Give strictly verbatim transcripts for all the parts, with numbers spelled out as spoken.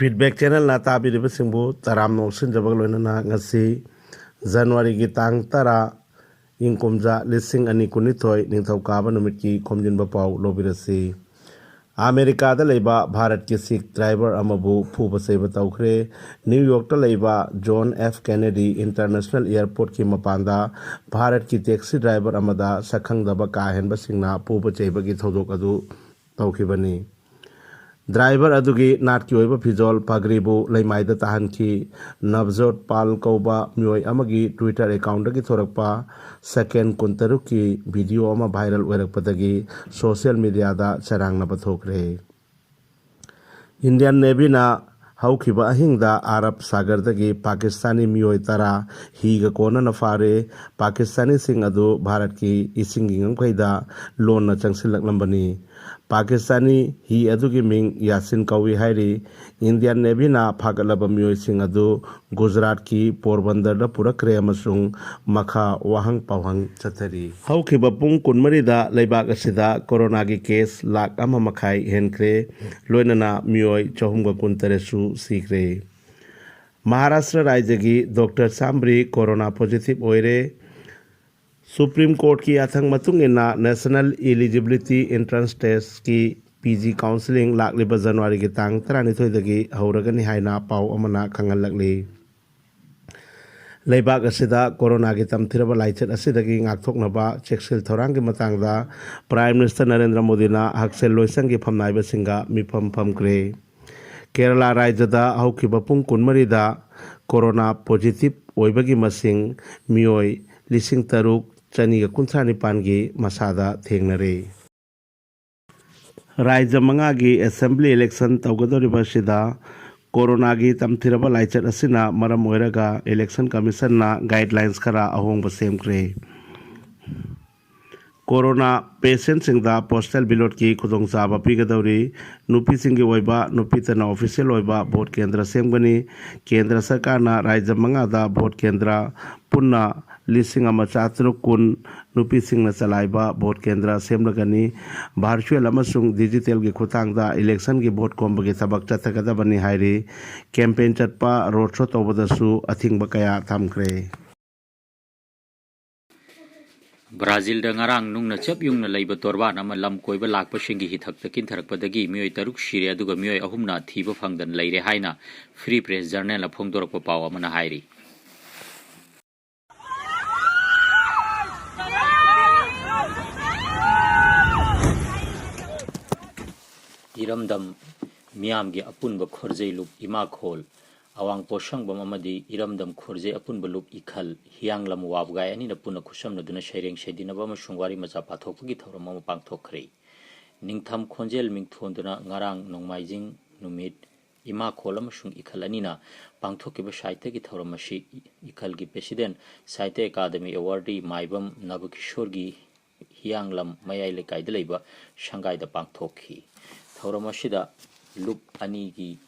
Feedback Channelꯅ ꯇꯥꯕꯤꯔꯤꯕꯁꯤꯡꯕꯨ ꯇꯔꯥꯝꯅ ꯑꯣꯛꯁꯤꯟꯖꯕꯒ ꯂꯣꯏꯅꯅ ꯉꯁꯤ ꯖꯅꯋꯥꯔꯤꯒꯤ ꯇꯥꯡ ꯇꯔꯥ, ꯏꯪ ꯀꯨꯝꯖꯥ ꯂꯤꯁꯤꯡ ꯑꯅꯤ ꯀꯨꯟꯅꯤꯊꯣꯏ, ꯅꯤꯡꯊꯧꯀꯥꯕ ꯅꯨꯃꯤꯠꯀꯤ ꯈꯣꯝꯖꯤꯟꯕ ꯄꯥꯎ ꯂꯧꯕꯤꯔꯁꯤ꯫ ꯑꯃꯦꯔꯤꯀꯥꯗ ꯂꯩꯕ ꯚꯥꯔꯠꯀꯤ ꯁꯤꯈ ꯗ꯭ꯔꯥꯏꯚꯔ ꯑꯃꯕꯨ ꯐꯨꯕ ꯆꯩꯕ ꯇꯧꯈ꯭ꯔꯦ꯫ ꯅ꯭ꯌꯨ ꯌꯣꯔꯛꯇ ꯂꯩꯕ ꯖꯣꯟ ꯑꯦꯐ ꯀꯦꯅꯦꯗꯤ ꯏꯟꯇꯔꯅꯦꯁꯅꯦꯜ ꯑꯦꯌꯔꯄꯣꯔꯠꯀꯤ ꯃꯄꯥꯟꯗ ꯚꯥꯔꯠꯀꯤ ꯇꯦꯛꯁꯤ ꯗ꯭ꯔꯥꯏꯚꯔ ꯑꯃꯗ ꯁꯛꯈꯪꯗꯕ ꯀꯥ ꯍꯦꯟꯕꯁꯤꯡꯅ ꯐꯨꯕ ꯆꯩꯕꯒꯤ ꯊꯧꯗꯣꯛ ꯑꯗꯨ ꯇꯧꯈꯤꯕꯅꯤ꯫ ꯗ꯭ꯔꯥꯏꯚꯔ ꯑꯗꯨꯒꯤ ꯅꯥꯠꯀꯤ ꯑꯣꯏꯕ ꯐꯤꯖꯣꯜ ꯄꯒ꯭ꯔꯤꯕꯨ ꯂꯩꯃꯥꯏꯗ ꯇꯥꯍꯟꯈꯤ꯫ ꯅꯕꯖꯣꯠ ꯄꯥꯜ ꯀꯧꯕ ꯃꯤꯑꯣꯏ ꯑꯃꯒꯤ Twitter accountꯗꯒꯤ ꯊꯣꯔꯛꯄ ꯁꯦꯀꯦꯟ ꯀꯨꯟꯇꯔꯨꯛꯀꯤ ꯚꯤꯗꯤꯑꯣ ꯑꯃ viral ꯑꯣꯏꯔꯛꯄꯗꯒꯤ social mediaꯗ ꯆꯔꯥꯡꯅꯕ ꯊꯣꯛꯈ꯭ꯔꯦ꯫ Indian Navyꯅ ꯍꯧꯈꯤꯕ ꯑꯍꯤꯡꯗ ꯑꯔꯕ ꯁꯥꯒꯔꯗꯒꯤ ꯄꯥꯀꯤꯁꯇꯥꯅꯤ ꯃꯤꯑꯣꯏ ꯇꯔꯥ ꯍꯤꯒ ꯀꯣꯟꯅꯅ ꯐꯥꯔꯦ꯫ ꯄꯥꯀꯤꯁꯇꯥꯅꯤꯁꯤꯡ ꯑꯗꯨ ꯚꯥꯔꯠꯀꯤ ꯏꯁꯤꯡꯒꯤ ꯉꯝꯈꯩꯗ ꯂꯣꯟꯅ ꯆꯪꯁꯤꯜꯂꯛꯂꯝꯕꯅꯤ꯫ ꯄꯥꯀꯤꯁꯇꯥꯅꯤ ꯍꯤ ꯑꯗꯨꯒꯤ ꯃꯤꯡ ꯌꯥꯁꯤꯟ ꯀꯧꯏ ꯍꯥꯏꯔꯤ꯫ Indian Navyꯅ ꯐꯥꯒꯠꯂꯕ ꯃꯤꯑꯣꯏꯁꯤꯡ ꯑꯗꯨ ꯒꯨꯖꯔꯥꯠꯀꯤ ꯄꯣꯔꯕꯟꯗꯔꯗ ꯄꯨꯔꯛꯈ꯭ꯔꯦ ꯑꯃꯁꯨꯡ ꯃꯈꯥ ꯋꯥꯍꯪ ꯄꯥꯎꯍꯪ ꯆꯠꯊꯔꯤ꯫ ꯍꯧꯈꯤꯕ ꯄꯨꯡ ꯀꯨꯟꯃꯔꯤꯗ ꯂꯩꯕꯥꯛ ꯑꯁꯤꯗ ꯀꯣꯔꯣꯅꯥꯒꯤ ꯀꯦꯁ ꯂꯥꯈ ꯑꯃ ꯃꯈꯥꯏ ꯍꯦꯟꯈ꯭ꯔꯦ, ꯂꯣꯏꯅꯅ ꯃꯤꯑꯣꯏ ꯆꯍꯨꯝꯒ ꯀꯨꯟꯇꯔꯦꯠꯁꯨ ꯁꯤꯈ꯭ꯔꯦ꯫ ꯃꯍꯥꯔꯥꯁꯇ꯭ꯔ ꯔꯥꯖ꯭ꯌꯒꯤ ꯗꯣꯛꯇꯔ ꯆꯥꯝꯃꯔꯤ ꯀꯣꯔꯣꯅꯥ ꯄꯣꯖꯤꯇꯤꯚ ꯑꯣꯏꯔꯦ꯫ ꯁꯨꯄ꯭ꯔꯤꯝ ꯀꯣꯔꯠꯀꯤ ꯌꯥꯊꯪ ꯃꯇꯨꯡ ꯏꯟꯅ National Eligibility Entrance Testꯀꯤ P G counselling ꯂꯥꯛꯂꯤꯕ ꯖꯅꯋꯥꯔꯤꯒꯤ ꯇꯥꯡ ꯇꯔꯥꯅꯤꯊꯣꯏꯗꯒꯤ ꯍꯧꯔꯒꯅꯤ ꯍꯥꯏꯅ ꯄꯥꯎ ꯑꯃꯅ ꯈꯪꯍꯜꯂꯛꯂꯤ꯫ ꯂꯩꯕꯥꯛ ꯑꯁꯤꯗ ꯀꯣꯔꯣꯅꯥꯒꯤ ꯇꯝꯊꯤꯔꯕ ꯂꯥꯏꯆꯠ ꯑꯁꯤꯗꯒꯤ ꯉꯥꯛꯊꯣꯛꯅꯕ ꯆꯦꯛꯁꯤꯜ ꯊꯧꯔꯥꯡꯒꯤ ꯃꯇꯥꯡꯗ Prime Minister ꯅꯔꯦꯟꯗ꯭ꯔ ꯃꯣꯗꯤꯅ ꯍꯛꯁꯦꯜ ꯂꯣꯏꯁꯪꯒꯤ ꯐꯝꯅꯥꯏꯕꯁꯤꯡꯒ ꯃꯤꯐꯝ ꯐꯝꯈ꯭ꯔꯦ꯫ ꯀꯦꯔꯂꯥ ꯔꯥꯖ꯭ꯌꯗ ꯍꯧꯈꯤꯕ ꯄꯨꯡ ꯀꯨꯟꯃꯔꯤꯗ ꯀꯣꯔꯣꯅꯥ ꯄꯣꯖꯤꯇꯤꯚ ꯑꯣꯏꯕꯒꯤ ꯃꯁꯤꯡ ꯃꯤꯑꯣꯏ ꯂꯤꯁꯤꯡ ꯇꯔꯨꯛ ꯆꯅꯤꯒ ꯀꯨꯟꯊ꯭ꯔꯥ ꯅꯤꯄꯥꯟꯒꯤ ꯃꯁꯥꯗ ꯊꯦꯡꯅꯔꯦ꯫ ꯔꯥꯖ꯭ꯌ ꯃꯉꯥꯒꯤ assembly election ꯇꯧꯒꯗꯧꯔꯤꯕ ꯑꯁꯤꯗ ꯀꯣꯔꯣꯅꯥꯒꯤ ꯇꯝꯊꯤꯔꯕ ꯂꯥꯏꯆꯠ ꯑꯁꯤꯅ ꯃꯔꯝ ꯑꯣꯏꯔꯒ election commissionꯅ guidelines ꯈꯔ ꯑꯍꯣꯡꯕ ꯁꯦꯝꯈ꯭ꯔꯦ꯫ ꯀꯣꯔꯣꯅꯥ ꯄꯦꯁꯦꯟꯁꯤꯡꯗ ꯄꯣꯁꯇꯦꯜ ꯕꯦꯂꯣꯠꯀꯤ ꯈꯨꯗꯣꯡꯆꯥꯕ ꯄꯤꯒꯗꯧꯔꯤ꯫ ꯅꯨꯄꯤꯁꯤꯡꯒꯤ ꯑꯣꯏꯕ, ꯅꯨꯄꯤꯇꯅ ꯑꯣꯐꯤꯁꯤꯌꯦꯜ ꯑꯣꯏꯕ ꯚꯣꯠ ꯀꯦꯟꯗ꯭ꯔ ꯁꯦꯝꯒꯅꯤ꯫ ꯀꯦꯟꯗ꯭ꯔ ꯁꯔꯀꯥꯔꯅ ꯔꯥꯖ꯭ꯌ ꯃꯉꯥꯗ ꯚꯣꯠ ꯀꯦꯟꯗ꯭ꯔ ꯄꯨꯟꯅ ꯂꯤꯁꯤꯡ ꯑꯃ ꯆꯥꯇꯔꯨꯛ ꯀꯨꯟ ꯅꯨꯄꯤꯁꯤꯡꯅ ꯆꯂꯥꯏꯕ ꯚꯣꯠ ꯀꯦꯟꯗ꯭ꯔ ꯁꯦꯝꯂꯒꯅꯤ꯫ ꯚꯔꯆꯨꯑꯦꯜ ꯑꯃꯁꯨꯡ ꯗꯤꯖꯤꯇꯦꯜꯒꯤ ꯈꯨꯠꯊꯥꯡꯗ ꯏꯂꯦꯛꯁꯟꯒꯤ ꯚꯣꯠ ꯈꯣꯝꯕꯒꯤ ꯊꯕꯛ ꯆꯠꯊꯒꯗꯕꯅꯤ ꯍꯥꯏꯔꯤ꯫ ꯀꯦꯝꯄꯦꯟ ꯆꯠꯄ, ꯔꯣꯗ ꯁꯣ ꯇꯧꯕꯗꯁꯨ ꯑꯊꯤꯡꯕ ꯀꯌꯥ ꯊꯝꯈ꯭ꯔꯦ꯫ ꯕ꯭ꯔꯥꯖꯤꯜꯗ ꯉꯔꯥꯡ ꯅꯨꯡꯅ ꯆꯞ ꯌꯨꯡꯅ ꯂꯩꯕ ꯇꯣꯔꯕꯥꯟ ꯑꯃ ꯂꯝ ꯀꯣꯏꯕ ꯂꯥꯛꯄꯁꯤꯡꯒꯤ ꯍꯤꯊꯛꯇ ꯀꯤꯟꯊꯔꯛꯄꯗꯒꯤ ꯃꯤꯑꯣꯏ ꯇꯔꯨꯛ ꯁꯤꯔꯦ, ꯑꯗꯨꯒ ꯃꯤꯑꯣꯏ ꯑꯍꯨꯝꯅ ꯊꯤꯕ ꯐꯪꯗꯅ ꯂꯩꯔꯦ ꯍꯥꯏꯅ ꯐ꯭ꯔꯤ ꯄ꯭ꯔꯦꯁ ꯖꯔꯅꯦꯜꯅ ꯐꯣꯡꯗꯣꯔꯛꯄ ꯄꯥꯎ ꯑꯃꯅ ꯍꯥꯏꯔꯤ꯫ ꯏꯔꯝꯗꯝ ꯃꯤꯌꯥꯝꯒꯤ ꯑꯄꯨꯟꯕ ꯈꯣꯔꯖꯩ ꯂꯨꯞ ꯏꯃꯥꯈꯣꯜ, ꯑꯋꯥꯡ ꯄꯣꯠꯁꯪꯕꯝ ꯑꯃꯗꯤ ꯏꯔꯝꯗꯝ ꯈꯣꯔꯖꯩ ꯑꯄꯨꯟꯕ ꯂꯨꯞ ꯏꯈꯜ, ꯍꯤꯌꯥꯡꯂꯝ ꯋꯥꯕꯒꯥꯏ ꯑꯅꯤꯅ ꯄꯨꯟꯅ ꯈꯨꯠꯁꯝꯅꯗꯨꯅ ꯁꯩꯔꯦꯡ ꯁꯩꯗꯤꯟꯅꯕ ꯑꯃꯁꯨꯡ ꯋꯥꯔꯤ ꯃꯆꯥ ꯄꯥꯊꯣꯛꯄꯒꯤ ꯊꯧꯔꯝ ꯑꯃ ꯄꯥꯡꯊꯣꯛꯈ꯭ꯔꯦ꯫ ꯅꯤꯡꯊꯝ ꯈꯣꯟꯖꯦꯜ ꯃꯤꯡꯊꯣꯟꯗꯨꯅ ꯉꯔꯥꯡ ꯅꯣꯡꯃꯥꯏꯖꯤꯡ ꯅꯨꯃꯤꯠ ꯏꯃꯥꯈꯣꯜ ꯑꯃꯁꯨꯡ ꯏꯈꯜ ꯑꯅꯤꯅ ꯄꯥꯡꯊꯣꯛꯈꯤꯕ ꯁꯥꯍꯤꯇ꯭ꯌꯒꯤ ꯊꯧꯔꯝ ꯑꯁꯤ ꯏꯈꯜꯒꯤ ꯄ꯭ꯔꯦꯁꯤꯗꯦꯟ, ꯁꯥꯍꯤꯇ꯭ꯌ ꯑꯦꯀꯥꯗꯃꯤ ꯑꯦꯋꯥꯔꯗꯤ ꯃꯥꯏꯕꯝ ꯅꯕꯀꯤꯁꯣꯔꯒꯤ ꯍꯤꯌꯥꯡꯂꯝ ꯃꯌꯥꯏ ꯂꯩꯀꯥꯏꯗ ꯂꯩꯕ ꯁꯪꯒꯥꯏꯗ ꯄꯥꯡꯊꯣꯛꯈꯤ꯫ ꯊꯧꯔꯝ ꯑꯁꯤꯗ ꯂꯨꯞ ꯑꯅꯤꯒꯤ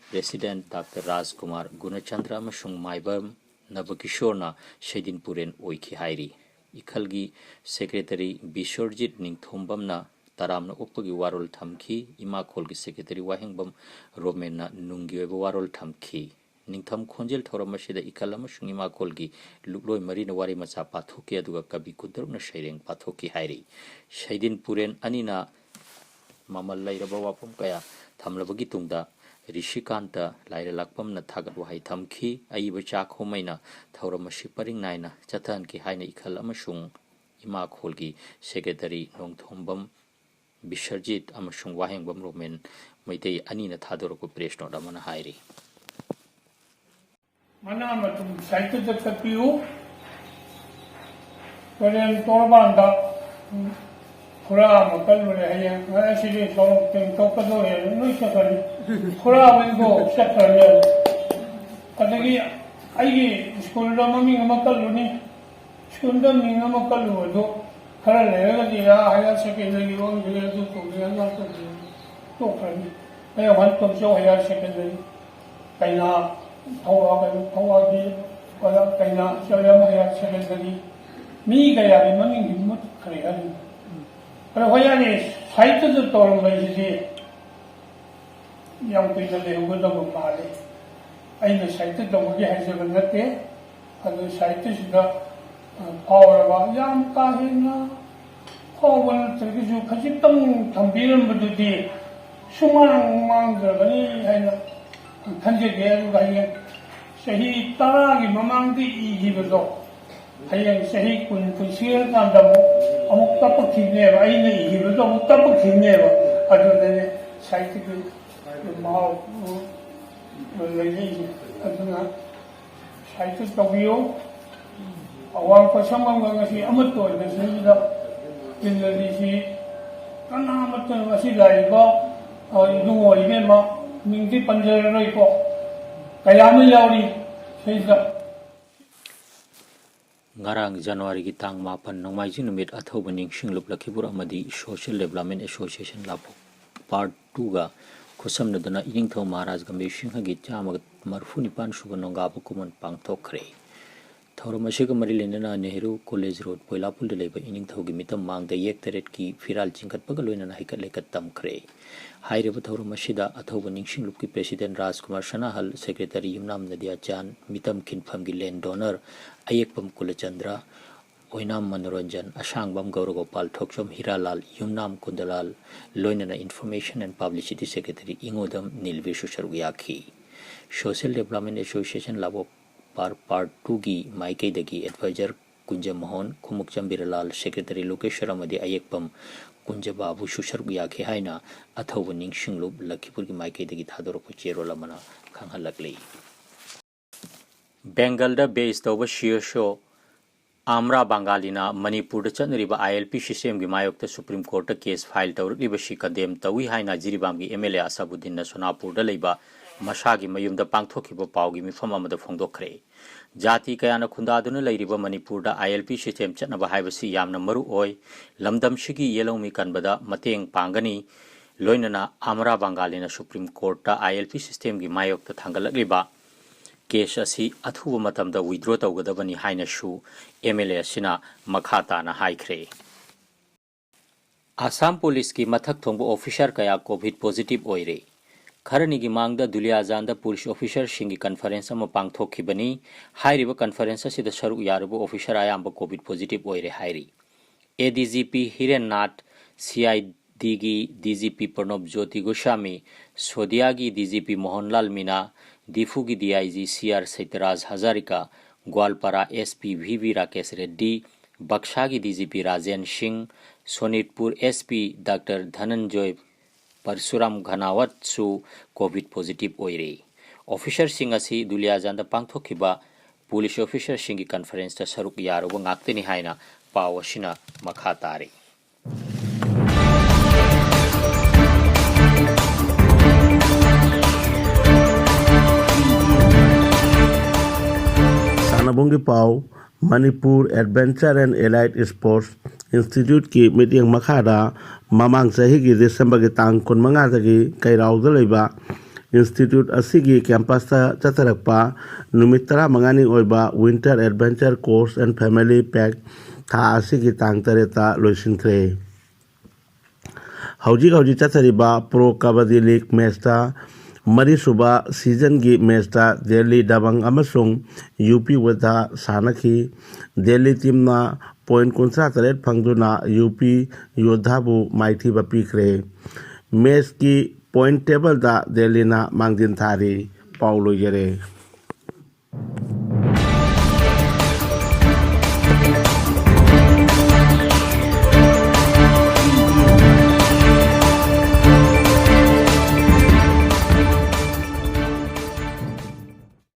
ꯄ꯭ꯔꯦꯁꯤꯗꯦꯟ ꯗꯥꯛꯇꯔ ꯔꯥꯖꯀꯨꯃꯥꯔ ꯒꯨꯅꯆꯟꯗ꯭ꯔ ꯑꯃꯁꯨꯡ ꯃꯥꯏꯕꯝ ꯅꯕꯀꯤꯁꯣꯔꯅ ꯁꯩꯗꯤꯟ ꯄꯨꯔꯦꯟ ꯑꯣꯏꯈꯤ ꯍꯥꯏꯔꯤ꯫ ꯏꯈꯜꯒꯤ ꯁꯦꯀ꯭ꯔꯦꯇꯔꯤ ꯕꯤꯁ꯭ꯋꯔꯖꯤꯠ ꯅꯤꯡꯊꯣꯝꯕꯝꯅ ꯇꯔꯥꯝꯅ ꯑꯣꯛꯄꯒꯤ ꯋꯥꯔꯣꯜ ꯊꯝꯈꯤ꯫ ꯏꯃꯥꯈꯣꯜꯒꯤ ꯁꯦꯀ꯭ꯔꯦꯇꯔꯤ ꯋꯥꯍꯦꯡꯕꯝ ꯔꯣꯃꯦꯟꯅ ꯅꯨꯡꯒꯤ ꯑꯣꯏꯕ ꯋꯥꯔꯣꯜ ꯊꯝꯈꯤ꯫ ꯅꯤꯡꯊꯝ ꯈꯣꯟꯖꯦꯜ ꯊꯧꯔꯝ ꯑꯁꯤꯗ ꯏꯈꯜ ꯑꯃꯁꯨꯡ ꯏꯃꯥꯈꯣꯜꯒꯤ ꯂꯨꯞꯂꯣꯏ ꯃꯔꯤꯅ ꯋꯥꯔꯤ ꯃꯆꯥ ꯄꯥꯊꯣꯛꯈꯤ, ꯑꯗꯨꯒ ꯀꯕꯤ ꯀꯨꯟꯇꯔꯨꯛꯅ ꯁꯩꯔꯦꯡ ꯄꯥꯊꯣꯛꯈꯤ ꯍꯥꯏꯔꯤ꯫ ꯁꯩꯗꯤꯟ ꯄꯨꯔꯦꯟ ꯑꯅꯤꯅ ꯃꯃꯜ ꯂꯩꯔꯕ ꯋꯥꯐꯝ ꯀꯌꯥ ꯊꯝꯂꯕꯒꯤ ꯇꯨꯡꯗ ꯔꯤꯁꯤꯀꯥꯟꯇ ꯂꯥꯏꯔꯦꯜꯂꯛꯄꯝꯅ ꯊꯥꯒꯠ ꯋꯥꯍꯩ ꯊꯝꯈꯤ꯫ ꯑꯏꯕ ꯆꯥꯈꯣꯝ ꯑꯩꯅ ꯊꯧꯔꯝ ꯑꯁꯤ ꯄꯔꯤꯡ ꯅꯥꯏꯅ ꯆꯠꯊꯍꯟꯈꯤ ꯍꯥꯏꯅ ꯏꯈꯜ ꯑꯃꯁꯨꯡ ꯏꯃꯥꯈꯣꯜꯒꯤ ꯁꯦꯀ꯭ꯔꯦꯇꯔꯤ ꯅꯣꯡꯊꯣꯝꯕꯝ ꯕꯤꯁ꯭ꯋꯔꯖꯤꯠ ꯑꯃꯁꯨꯡ ꯋꯥꯍꯦꯡꯕꯝ ꯔꯣꯃꯦꯟ ꯃꯩꯇꯩ ꯑꯅꯤꯅ ꯊꯥꯗꯣꯔꯛꯄ ꯄ꯭ꯔꯦꯁ ꯅꯣꯠ ꯑꯃꯅ ꯍꯥꯏꯔꯤ꯫ ꯃꯅꯥ ꯃꯊꯨꯝ ꯁꯥꯏꯠꯇꯨꯗ ꯀꯛꯄꯤꯌꯨ꯫ ꯄꯔꯦꯡ ꯇꯣꯔꯕꯥꯟꯗ ꯈꯨꯔꯥ ꯑꯃ ꯀꯜꯂꯨꯔꯦ꯫ ꯍꯌꯦꯡ ꯉꯁꯤꯗꯤ ꯁꯣꯔꯣꯛ ꯇꯦꯡꯊꯣꯛꯀꯗꯧꯔꯦ, ꯂꯣꯏ ꯆꯠꯈ꯭ꯔꯅꯤ꯫ ꯈꯨꯔꯥ ꯑꯃꯗꯣ ꯆꯠꯈ꯭ꯔꯅꯦꯕ꯫ ꯑꯗꯒꯤ ꯑꯩꯒꯤ ꯁ꯭ꯀꯨꯜꯗ ꯃꯃꯤꯡ ꯑꯃ ꯀꯜꯂꯨꯅꯤ꯫ ꯁ꯭ꯀꯨꯜꯗ ꯃꯤꯡ ꯑꯃ ꯀꯜꯂꯨꯕꯗꯨ ꯈꯔ ꯂꯩꯔꯒꯗꯤ ꯑꯥ ꯍꯥꯌꯔ ꯁꯦꯀꯦꯟꯗꯔꯤ ꯑꯣꯟꯈ꯭ꯔꯦ, ꯑꯗꯨ ꯇꯧꯈ꯭ꯔꯦ, ꯑꯗꯥ ꯇꯧꯈ꯭ꯔꯦ, ꯇꯣꯛꯈ꯭ꯔꯅꯤ꯫ ꯀꯌꯥꯝ ꯍꯥꯟ ꯇꯧꯁꯤ ꯍꯥꯌꯔ ꯁꯦꯀꯦꯟꯗꯔꯤ? ꯀꯩꯅꯥ ꯊꯧꯕꯥꯜ, ꯀꯩꯅꯣ, ꯊꯧꯕꯥꯜꯒꯤ ꯑꯣꯖꯥ ꯀꯩꯅꯥ ꯆꯠꯂꯦ ꯑꯃ ꯍꯥꯌꯔ ꯁꯦꯀꯦꯟꯗꯔꯤ꯫ ꯃꯤ ꯀꯌꯥꯒꯤ ꯃꯃꯤꯡꯗꯤ ꯃꯨꯠꯈ꯭ꯔꯦ ꯍꯥꯏꯔꯤꯅꯤ꯫ ꯑꯗꯣ ꯍꯣꯏ, ꯌꯥꯔꯦ, ꯁꯥꯍꯤꯇ꯭ꯌꯗ ꯇꯧꯔꯝꯕꯁꯤꯗꯤ ꯌꯥꯝ ꯀꯨꯏꯅ ꯂꯩꯍꯧꯒꯗꯕ ꯃꯥꯜꯂꯤ꯫ ꯑꯩꯅ ꯁꯥꯍꯤꯇ꯭ꯌ ꯇꯧꯕꯒꯤ ꯍꯥꯏꯖꯕ ꯅꯠꯇꯦ꯫ ꯑꯗꯨ ꯁꯥꯍꯤꯇ꯭ꯌꯁꯤꯗ, ꯑ, ꯐꯥꯎꯔꯕ, ꯌꯥꯝ ꯀꯥ ꯍꯦꯟꯅ ꯐꯥꯎꯕ ꯅꯠꯇ꯭ꯔꯒꯁꯨ ꯈꯖꯤꯛꯇꯪ ꯊꯝꯕꯤꯔꯝꯕꯗꯨꯗꯤ ꯁꯨꯃꯥꯡ ꯃꯥꯡꯗ꯭ꯔꯕꯅꯤ ꯍꯥꯏꯅ ꯈꯟꯖꯒꯦ꯫ ꯑꯗꯨꯒ ꯍꯌꯦꯡ ꯆꯍꯤ ꯇꯔꯥꯒꯤ ꯃꯃꯥꯡꯗ ꯏꯈꯤꯕꯗꯣ, ꯍꯌꯦꯡ ꯆꯍꯤ ꯀꯨꯟ, ꯀꯨꯟ ꯁꯨꯔꯀꯥꯟꯗ ꯑꯃꯨꯛ, ꯑꯃꯨꯛ ꯇꯞꯄꯛꯈꯤꯅꯦꯕ, ꯑꯩꯅ ꯏꯈꯤꯕꯗꯣ ꯑꯃꯨꯛ ꯇꯞꯄꯛꯈꯤꯅꯦꯕ꯫ ꯑꯗꯨꯗꯅꯦ ꯁꯥꯍꯤꯇ꯭ꯌꯒꯤ ꯃꯍꯥꯎ ꯂꯩꯖꯩꯁꯦ꯫ ꯑꯗꯨꯅ ꯁꯥꯍꯤꯇ꯭ꯌ ꯇꯧꯕꯤꯌꯨ꯫ ꯑꯋꯥꯡ ꯄꯣꯠꯁꯪꯕꯝꯒ ꯉꯁꯤ ꯑꯃꯠꯇ ꯑꯣꯏꯕꯁꯤꯗ ꯇꯤꯜꯂꯗꯤꯁꯤ ꯀꯅꯥꯃꯠꯇ ꯉꯁꯤ ꯂꯥꯛꯏꯕ, ꯑ, ꯏꯕꯨꯡꯉꯣ ꯏꯕꯦꯝꯃ, ꯃꯤꯡꯗꯤ ꯄꯟꯖꯔꯔꯣꯏꯀꯣ, ꯀꯌꯥ ꯑꯃ ꯌꯥꯎꯔꯤ ꯁꯤꯗ꯫ ꯉꯔꯥꯡ ꯖꯅꯋꯥꯔꯤꯒꯤ ꯇꯥꯡ ꯃꯥꯄꯟ, ꯅꯣꯡꯃꯥꯏꯖꯤꯡ ꯅꯨꯃꯤꯠ, ꯑꯊꯧꯕ ꯅꯤꯡꯁꯤꯡꯂꯨꯞ ꯂꯈꯤꯄꯨꯔ ꯑꯃꯗꯤ Social Development Association ꯂꯥꯄꯣꯛ Part Twoꯒ ꯈꯨꯠꯁꯝꯅꯗꯨꯅ ꯏꯅꯤꯡꯊꯧ Maharaj Gambhir ꯁꯤꯡꯍꯒꯤ ꯆꯥꯝꯃꯒ ꯃꯔꯤꯐꯨ ꯅꯤꯄꯥꯟ ꯁꯨꯕ ꯅꯣꯡꯒꯥꯕ ꯀꯨꯝꯑꯣꯟ ꯄꯥꯡꯊꯣꯛꯈ꯭ꯔꯦ꯫ ꯊꯧꯔꯝ ꯑꯁꯤꯒ ꯃꯔꯤ ꯂꯩꯅꯅ ꯅꯦꯍꯔꯨ ꯀꯣꯂꯦꯖ ꯔꯣꯗ, ꯄꯣꯏꯂꯥꯄꯨꯜꯗ ꯂꯩꯕ ꯏꯅꯤꯡꯊꯧꯒꯤ ꯃꯤꯇꯝ ꯃꯥꯡꯗ ꯌꯦꯛ ꯇꯔꯦꯠꯀꯤ ꯐꯤꯔꯥꯜ ꯆꯤꯡꯈꯠꯄꯒ ꯂꯣꯏꯅꯅ ꯍꯩꯀꯠ ꯂꯩꯀꯠ ꯇꯝꯈ꯭ꯔꯦ꯫ ꯍꯥꯏꯔꯤꯕ ꯊꯧꯔꯝ ꯑꯁꯤꯗ ꯑꯊꯧꯕ ꯅꯤꯡꯁꯤꯡꯂꯨꯞꯀꯤ ꯄ꯭ꯔꯦꯁꯤꯗꯦꯟ ꯔꯥꯖꯀꯨꯃꯥꯔ ꯁꯅꯥꯍꯜ, ꯁꯦꯀ꯭ꯔꯦꯇꯔꯤ ꯌꯨꯝꯅꯥꯝ ꯅꯗꯤꯌꯥ ꯆꯥꯟ, ꯃꯤꯇꯝ ꯈꯤꯟꯐꯝꯒꯤ ꯂꯦꯟ ꯗꯣꯅꯔ ꯑꯌꯦꯛꯄꯝ ꯀꯨꯂꯆꯟꯗ꯭ꯔ, ꯑꯣꯏꯅꯥꯝ ꯃꯅꯣꯔꯟꯖꯟ, ꯑꯁꯥꯡꯕꯝ ꯒꯧꯔꯒꯣꯄꯥꯜ, ꯊꯣꯛꯆꯣꯝ ꯍꯤꯔꯥꯂꯥꯜ, ꯌꯨꯝꯅꯥꯝ ꯀꯨꯟꯗꯂꯥꯜ, ꯂꯣꯏꯅꯅ Information and Publicity Secretary ꯏꯉꯣꯗꯝ ꯅꯤꯜꯕꯤꯔꯁꯨ ꯁꯔꯨꯛ ꯌꯥꯈꯤ꯫ Social Development Association ꯂꯥꯕꯣꯛ ꯄꯥꯔ Part Twoꯒꯤ ꯃꯥꯏꯀꯩꯗꯒꯤ ꯑꯦꯗꯚꯥꯏꯖꯔ ꯀꯨꯟꯖꯃꯣꯍꯟ, ꯈꯨꯃꯨꯛꯆꯝ ꯕꯤꯔꯂꯥꯜ, ꯁꯦꯀ꯭ꯔꯦꯇꯔꯤ ꯂꯣꯀꯦꯁ꯭ꯋꯔ ꯑꯃꯗꯤ ꯑꯌꯦꯛꯄꯝ ꯀꯨꯟꯖꯕꯥꯕꯨꯁꯨ ꯁꯔꯨꯛ ꯌꯥꯈꯤ ꯍꯥꯏꯅ ꯑꯊꯧꯕ ꯅꯤꯡꯁꯤꯡꯂꯨꯞ ꯂꯈꯤꯄꯨꯔꯒꯤ ꯃꯥꯏꯀꯩꯗꯒꯤ ꯊꯥꯗꯣꯔꯛꯄ ꯆꯦꯔꯣꯜ ꯑꯃꯅ ꯈꯪꯍꯜꯂꯛꯂꯤ꯫ ꯕꯦꯡꯒꯜꯗ ꯕꯦꯁ ꯇꯧꯕ ꯁꯤꯑꯦꯁꯑꯣ ꯑꯥꯝꯔꯥ ꯕꯪꯒꯥꯂꯤꯅ ꯃꯅꯤꯄꯨꯔꯗ ꯆꯠꯅꯔꯤꯕ ILP systemꯒꯤ ꯃꯥꯌꯣꯛꯇ ꯁꯨꯄ꯭ꯔꯤꯝ ꯀꯣꯔꯠꯇ ꯀꯦꯁ ꯐꯥꯏꯜ ꯇꯧꯔꯛꯂꯤꯕꯁꯤ ꯀꯟꯗꯦꯝ ꯇꯧꯏ ꯍꯥꯏꯅ ꯖꯤꯔꯤꯕꯥꯝꯒꯤ MLA ꯑꯁꯥꯕꯨꯗꯗꯤꯟꯅ ꯁꯣꯅꯥꯄꯨꯔꯗ ꯂꯩꯕ ꯃꯁꯥꯒꯤ ꯃꯌꯨꯝꯗ ꯄꯥꯡꯊꯣꯛꯈꯤꯕ ꯄꯥꯎꯒꯤ ꯃꯤꯐꯝ ꯑꯃꯗ ꯐꯣꯡꯗꯣꯛꯈ꯭ꯔꯦ꯫ ꯖꯥꯇꯤ ꯀꯌꯥꯅ ꯈꯨꯟꯗꯥꯗꯨꯅ ꯂꯩꯔꯤꯕ ꯃꯅꯤꯄꯨꯔꯗ ILP system ꯆꯠꯅꯕ ꯍꯥꯏꯕꯁꯤ ꯌꯥꯝꯅ ꯃꯔꯨ ꯑꯣꯏ꯫ ꯂꯝꯗꯝꯁꯤꯒꯤ ꯌꯦꯜꯍꯧꯃꯤ ꯀꯟꯕꯗ ꯃꯇꯦꯡ ꯄꯥꯡꯒꯅꯤ꯫ ꯂꯣꯏꯅꯅ ꯑꯃꯔꯥ ꯕꯪꯒꯥꯂꯤꯅ Supreme Courtꯇ ILP systemꯒꯤ ꯃꯥꯌꯣꯛꯇ ꯊꯥꯡꯒꯠꯂꯛꯂꯤꯕ case ꯑꯁꯤ ꯑꯊꯨꯕ ꯃꯇꯝꯗ withdraw ꯇꯧꯒꯗꯕꯅꯤ ꯍꯥꯏꯅꯁꯨ MLA ꯑꯁꯤꯅ ꯃꯈꯥ ꯇꯥꯅ ꯍꯥꯏꯈ꯭ꯔꯦ꯫ ꯑꯁꯥꯝ ꯄꯨꯂꯤꯁꯀꯤ ꯃꯊꯛ ꯊꯣꯡꯕ officer ꯀꯌꯥ COVID positive ꯑꯣꯏꯔꯦ꯫ ꯈꯔꯅꯤꯒꯤ ꯃꯥꯡꯗ ꯗꯨꯂꯤꯌꯥꯖꯥꯟꯗ ꯄꯨꯂꯤꯁ officerꯁꯤꯡꯒꯤ conference ꯑꯃ ꯄꯥꯡꯊꯣꯛꯈꯤꯕꯅꯤ꯫ ꯍꯥꯏꯔꯤꯕ conference ꯑꯁꯤꯗ ꯁꯔꯨꯛ ꯌꯥꯔꯨꯕ officer ꯑꯌꯥꯝꯕ COVID positive ꯑꯣꯏꯔꯦ ꯍꯥꯏꯔꯤ꯫ ADGP ꯍꯤꯔꯦꯟꯅꯥꯊ, CIDꯒꯤ DGP ꯄ꯭ꯔꯅꯣꯕ Jyoti Goswami, ꯁꯣꯗꯤꯌꯥꯒꯤ DGP Mohanlal ꯃꯤꯅꯥ, ꯗꯤꯐꯨꯒꯤ DIG CR ꯁꯩꯇꯔꯥꯖ Hazarika, ꯒ꯭ꯋꯥꯜꯄꯥꯔꯥ SP VV Rakesh Reddy, ꯕꯛꯁꯥꯒꯤ DGP Rajen ꯁꯤꯡ, ꯁꯣꯅꯤꯠꯄꯨꯔ SP Doctor ꯙꯅꯟꯖꯣꯏ Parshuram ꯘꯅꯥꯋꯠꯁꯨ COVID positive ꯑꯣꯏꯔꯦ꯫ Officerꯁꯤꯡ ꯑꯁꯤ ꯗꯨꯂꯤꯌꯥꯖꯥꯟꯗ ꯄꯥꯡꯊꯣꯛꯈꯤꯕ ꯄꯨꯂꯤꯁ officerꯁꯤꯡꯒꯤ conferenceꯇ ꯁꯔꯨꯛ ꯌꯥꯔꯨꯕ ꯉꯥꯛꯇꯅꯤ ꯍꯥꯏꯅ ꯄꯥꯎ ꯑꯁꯤꯅ ꯃꯈꯥ ꯇꯥꯔꯤ꯫ ꯁꯥꯟꯅꯕꯨꯡꯒꯤ ꯄꯥꯎ꯫ Manipur Adventure and Allied Sports Instituteꯀꯤ ꯃꯤꯠꯌꯦꯡ ꯃꯈꯥꯗ ꯃꯃꯥꯡ ꯆꯍꯤꯒꯤ ꯗꯤꯁꯦꯝꯕꯔꯒꯤ ꯇꯥꯡ ꯀꯨꯟꯃꯉꯥꯗꯒꯤ ꯀꯩꯔꯥꯎꯗ ꯂꯩꯕ institute ꯑꯁꯤꯒꯤ campusꯇ ꯆꯠꯊꯔꯛꯄ ꯅꯨꯃꯤꯠ ꯇꯔꯥꯃꯉꯥꯅꯤ ꯑꯣꯏꯕ Winter Adventure Course and Family Pack ꯊꯥ ꯑꯁꯤꯒꯤ ꯇꯥꯡ ꯇꯔꯦꯠꯇ ꯂꯣꯏꯁꯤꯟꯈ꯭ꯔꯦ꯫ ꯍꯧꯖꯤꯛ ꯍꯧꯖꯤꯛ ꯆꯠꯊꯔꯤꯕ Pro Kabaddi League matchꯇ ꯃꯔꯤꯁꯨꯕ seasonꯒꯤ matchꯇ ꯗꯦꯜꯂꯤ ꯗꯕꯪ ꯑꯃꯁꯨꯡ UP ꯌꯣꯙꯥ ꯁꯥꯟꯅꯈꯤ꯫ ꯗꯦꯜꯂꯤ teamꯅ point ꯀꯨꯟꯊ꯭ꯔꯥ ꯇꯔꯦꯠ ꯐꯪꯗꯨꯅ UP ꯌꯣꯙꯥꯕꯨ ꯃꯥꯏꯊꯤꯕ ꯄꯤꯈ꯭ꯔꯦ꯫ Matchꯀꯤ point tableꯗ ꯗꯦꯜꯂꯤꯅ ꯃꯥꯡꯖꯤꯟ ꯊꯥꯔꯤ꯫ ꯄꯥꯎ ꯂꯣꯏꯖꯔꯦ꯫